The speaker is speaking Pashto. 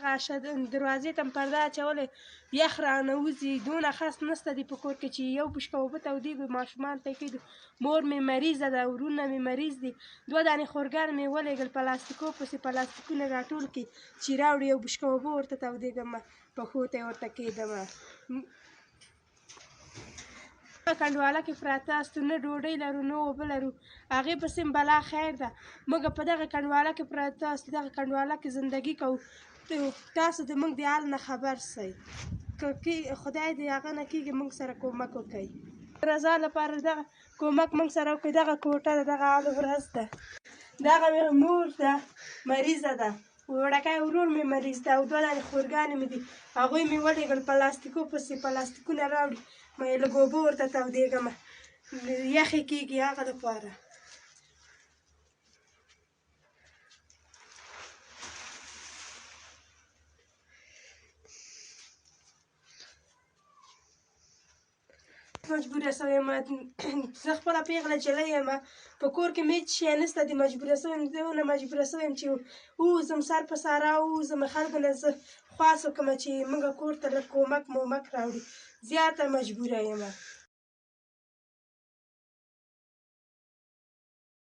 دغه دروازې ته مې پرده اچولې، یخ رانه وځي. دونه خس نسته دي په کور کې چې یو بوشکه اوبه تودېږي، ماشومان ته یې کېږدو. مور مې مریضه ده، ورونه مې مریض دي. دوه دانې خورګان مې ولېږل پلاستیکو پسې، پلاستیکونه راټول کړي چې راوړي، یو بوشکه اوبه ورته تودېږم، پښو ته یې ورته کېږدم. کنډواله کې پراته استو، نه ډوډۍ لرو نه اوبه لرو. هغې پسې هم بلا خیر ده، موږ په دغه کنډواله کې پراته استو، دغه کنډواله کې زندګي کوو. تاسو د موږ د حال نه خبر سئ، که خدای دې هغه نه کېږي موږ سره کومک وکړئ. رضا لپاره دغه کومک موږ سره وکړئ. دغه کوټه ده، دغه حال ورځ ده. دغه مې مور ده، مریضه ده، وړکی ورور مې مریض ده او دوه دانې خورګانې مې دي. هغوی مې ولېږل پلاستیکو پسې، پلاستیکونه راوړي، ما یې لږ اوبه ورته تودېږم، یخې کېږي هغه دپاره. مجبوره سوې یم، زه خپله پېغله نجلۍ یم، په کور کې مې هېڅ شی نشته دي. مجبوره سوې یم، دونه مجبوره سوې یم چې ووځم، سر په سارا ووځم، خلکو نه زه خواست وکړم چې موږ کور ته لږ کومک مومک راوړي. زیاته مجبوره یم.